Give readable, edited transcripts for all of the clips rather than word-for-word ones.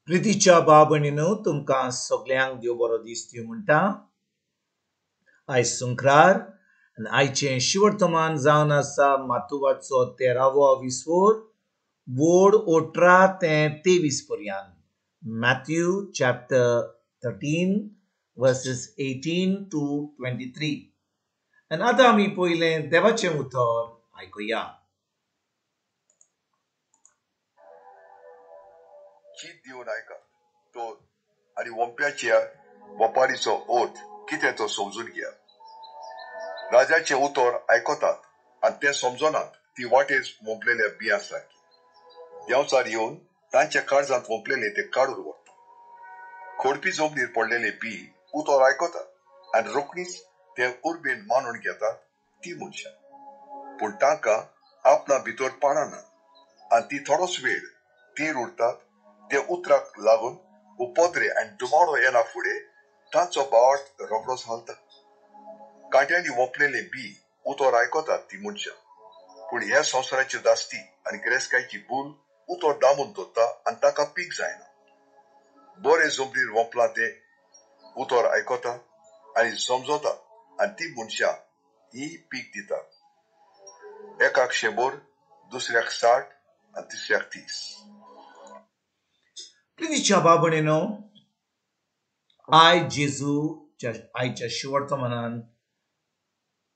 प्रितीच्या भाव-भयणींनो, तुमकां सगल्यांक देव बरो दीस दिवं म्हणटा. आयज संक्रार आनी आयचें शिवर्तमान जावन आसा मातुवाचो 13वो विस्वोर वोड 18 ते 23 पर्यंत. Matthew chapter 13 verses 18 to 23. आनी आतां आमी पयलें देवाचें उतर आयकुया. चीत दिवन आयकात तर आनी वोंप्याच्या वपारीचो अर्थ कितें तो समजून घेयात. राजाचें उतर आयकतात आनी तें समजनात ती वाटेर वोंपलेल्या बियां सारकी. देंवचार येवन तांच्या काळजांत वोंपलेलें तें काडून व्हरता. खोडपी जमनीर पडलेलें बी उतर आयकतात आनी रोखडीच तें उर्बेन मानून घेतात ती मनशां. पूण तांकां आपणा भितर पाळनात आनी ती थोडोच वेळ तीर उरतात. ते उतराक लागून उपद्रे आनी दुमाडो येना फुडें तांचो बावट रोखडोच हालता. कांट्यांनी वोंपलेलें बी उतर आयकतात ती मनशां. पूण ह्या संवसाराची दास्ती आनी गिरेस्तकायेची भूल उतर दामून दवरता आनी ताका पीक जायना. बरे जमनीर वोंपलां तें उतर आयकता आनी समजता आनी ती मनशां ही पीक दितात. एकाक 100, दुसऱ्याक 60 आनी तिसऱ्याक 30. प्रितीच्या भाव-भयणींनो, आयज जेजू आयच्या शिवर्तमानान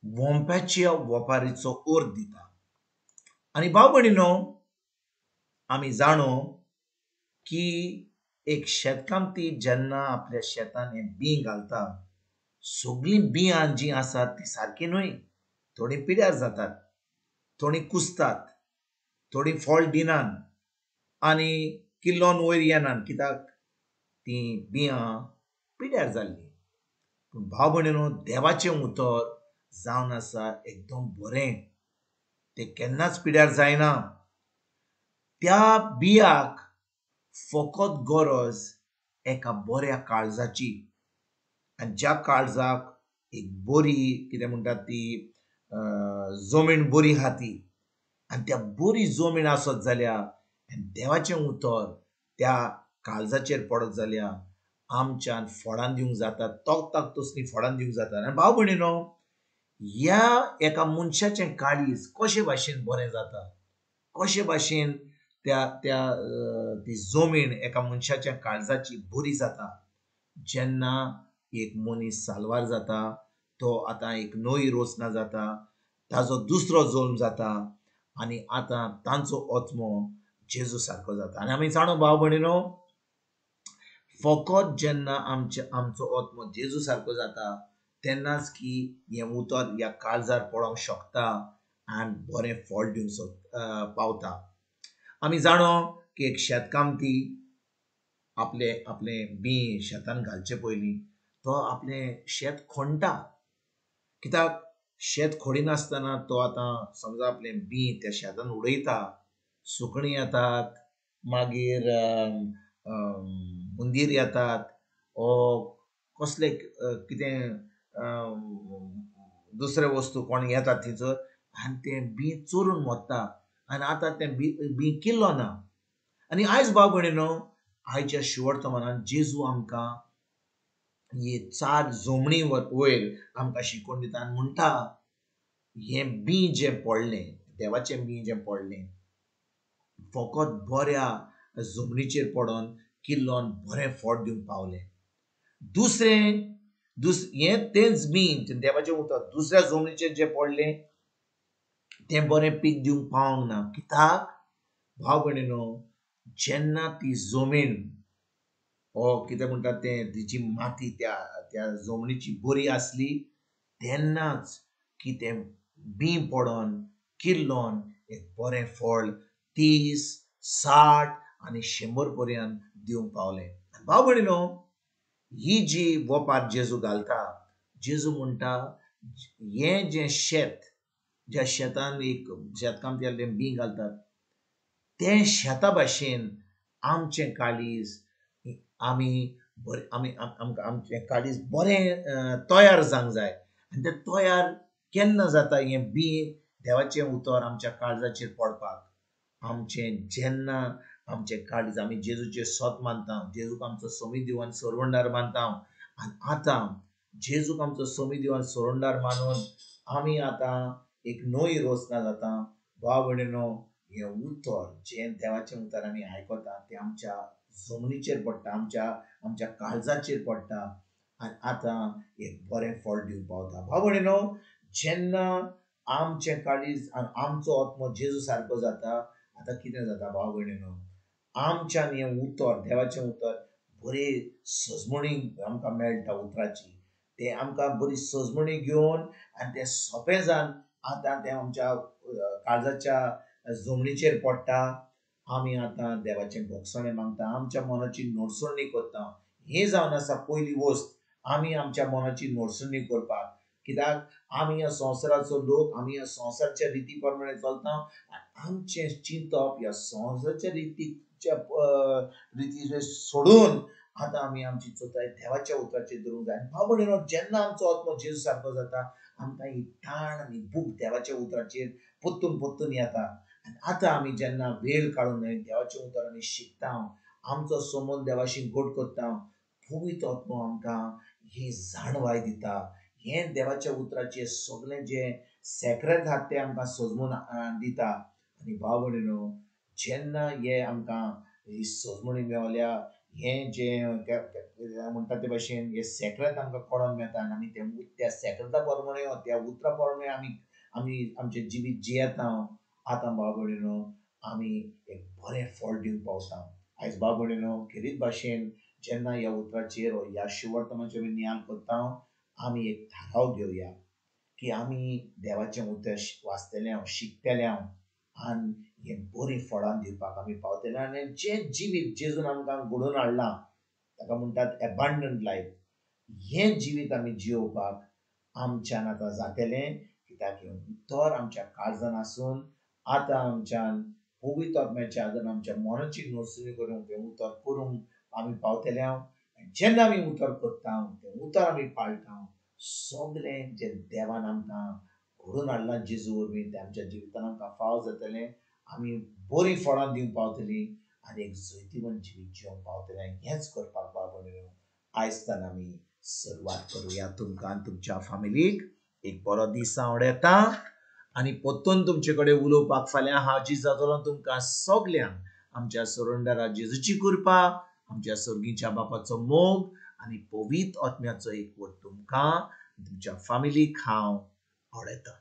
वोंप्याच्या वपारीचो अर्थ दिता. आनी भाव-भयणींनो, आमी जाणो की एक शेतकामती जेन्ना आपल्या शेतान हें बीं घालता, सगळीं बियां जीं आसात तीं सारकीं न्हय. थोडीं पिड्यार जातात, थोडीं कुसतात, थोडीं फळ दिनात आनी किल्लोन वयर येनात, कित्याक तीं बियां पिड्यार जाल्लीं. पूण भाव भयणीनो, देवाचें उतर जावन आसा एकदम बरें, तें केन्नाच पिड्यार जायना. त्या बियाक फकत गरज एका बऱ्या काळजाची, आनी ज्या काळजाक एक बरी कितें म्हणटात ती जमीन बरी आहा ती, आनी त्या बरी जमीन आसत जाल्यार देवाचें उतर त्या काळजाचेर पडत जाल्यार आमच्यान फळां दिवंक जाता, तोखताक तसलीं फळां दिवंक जाता. आनी भाव भयणीनो, ह्या एका मनशाचें काळीज कशे भाशेन बरें जाता, कशे भाशेन त्या त्या ती जमीन एका मनशाच्या काळजाची बरी जाता, जेन्ना एक मनीस साल्वार जाता, तो आतां एक नवी रचना जाता, ताजो दुसरो जल्म जाता आनी आतां तांचो आत्मो जेजू सारको जाता. आनी आमी जाणो भाव भयणीनो, फकत जेन्ना आमचो आत्मो जेजू सारको जाता तेन्नाच की हें उतर ह्या काळजार पडोंक शकता आनी बरें फळ दिवंक पावता. आमी जाणो की एक शेतकामती आपलें आपलें बीं शेतान घालचे पयलीं तो आपलें शेत खणटा, कित्याक शेत खोडिनासतना तो आतां समजा आपलें बीं त्या शेतान उडयता, सुकणीं येतात, मागीर हुंदीर येतात, ओ कसले कितें दुसरे वस्तू कोण येतात थंयसर आनी तें बीं चोरून व्हरता आनी आतां तें बीं किल्लो ना. आनी आयज भाव भयणीनो, आयच्या शिवर्तमानान जेजू आमकां हे 4 जमनी वयर आमकां शिकोवन दिता आनी म्हणटा, हें बीं जें पडलें, देवाचें बीं जें पडलें, फकत बऱ्या जमनीचेर पडोन किल्लोन बरें फळ दिवंक पावलें. दुसरें हें तेंच बीं देवाचें उतर दुसऱ्या जमनीचेर जें पडलें तें बरें पीक दिवंक पावंक ना. कित्याक भाव भयणीनो, जेन्ना ती जमीन ओ कितें म्हणटात तें तिची माती त्या त्या जमनीची बरी आसली तेन्नाच की तें बीं पडोन किल्लोन एक बरें फळ 30, 60 आनी 100 पर्यंत दिवंक पावलें. भाव भयणीनो, ही जी वपार जेजू घालता, जेजू म्हणटा हें जें शेत, ज्या शेतान एक शेतकामती बीं घालतात तें शेता भाशेन आमचें काळीज आमी बरें आमी आमकां आमचें काळीज बरें तयार जावंक जाय. आनी तें तयार केन्ना जाता, हें बीं देवाचें उतर आमच्या काळजाचेर पडपाक, आमचें जेन्ना आमचें काळीज आमी जेजूचें सोत मानता, जेजूक आमचो सोमी दिवन सोरवणदार मानता. आनी आतां जेजूक आमचो सोमी दिवन सोरवणदार मानून आमी आतां एक नवी रचना जाता. भाव भयणीनो, हें उतर जें देवाचें उतर आमी आयकता तें आमच्या जमनीचेर पडटा, आमच्या आमच्या काळजाचेर पडटा आनी आतां एक बरें फळ दिवंक पावता. भाव भयणीनो, जेन्ना आमचें काळीज आनी आमचो आत्मो जेजू सारको जाता, आतां कितें जाता भाव भयणीनो, आमच्यान हें उतर देवाचें उतर बरी सजमणी आमकां मेळटा उतराची. तें आमकां बरी सजमणी घेवन आनी तें सोंपें जावन आतां तें आमच्या काळजाच्या जमनीचेर पडटा. आमी आतां देवाचें भोगसणें मागता, आमच्या मनाची नडसणी करता. हें जावन आसा पयली वस्त, आमी आमच्या मनाची नडसणी करपाक. कित्याक आमी ह्या संवसाराचो लोक, आमी ह्या संवसाराच्या रिती प्रमाणे चलता आनी आमचें चिंतप ह्या संवसाराच्या रितीच्या रिती सोडून आतां आमी आमची चोताय देवाच्या उतराचेर धरूंक जाय. भाव भयणीनो, जेन्ना आमचो आत्मो जेजू सारको जाता, आमकां ही ताण आनी भूक देवाच्या उतराचेर परतून परतून येता. आनी आतां आमी जेन्ना वेळ काडून देवाचें उतर आमी शिकता, आमचो संबंद देवाशी घट करता, पवित्र आत्मो आमकां ही जाणवाय दिता. हें देवाच्या उतराचें सगळें जें सेक्रेत आहा तें आमकां सजमून दिता. आनी भाव भयणीनो, जेन्ना हे आमकां ही सजमणी मेवल्या, हें जें म्हणटा ते भाशेन हें सेक्रेत आमकां कळोन मेळटा आनी आमी तें त्या सेक्रेता प्रमाणे, त्या उतरा प्रमाणे आमी आमी आमचें जिवीत जियेता. आतां भाव भयणीनो, आमी एक बरें फळ दिवंक पावता. आयज भाव भयणीनो, खेरीत भाशेन जेन्ना ह्या उतराचेर ह्या शुवर्तमाचेर आमी नियाळ करता, आमी एक थाराव घेवया की आमी देवाचें उतर वाचतले हांव, शिकतले हांव आनी हें बरीं फळां दिवपाक आमी पावतले. आनी जें जिवीत जेजून आमकां घडोवन हाडलां ताका म्हणटात एबांडंट लायफ, हें जिवीत आमी जियोवपाक आमच्यान आतां जातलें. कित्याक हें उतर आमच्या काळजान आसून आतां आमच्यान पवित्र आत्म्याच्या आदारान आमच्या मनाची नोसणी करूंक तें उतर करूंक आमी पावतले हांव. जेन्ना आमी उतर करता, तें उतर आमी पाळटा, सगळें जें देवान आमकां घडोवन हाडलां जेजू वरवीं तें आमच्या जिवितान आमकां फाव जातलें. आमी बरीं फळां दिवंक पावतलीं आनी एक जैतिवंत जिवीत जिवंक पावतलें. हेंच करपाक भाव भयणीनो आयज आमी सुरवात करुया. तुमकां आनी तुमच्या फामिलीक एक बरो दीस आवडटा आनी परतून तुमचे कडेन उलोवपाक फाल्यां हाजीर जातलो. तुमकां सगल्यांक आमच्या सोरंडारा जेजूची कृपा, आमच्या सर्गीच्या बापाचो मोग आनी पवित्र आत्म्याचो एकवट तुमकां तुमच्या फामिलीक हांव आवडटा.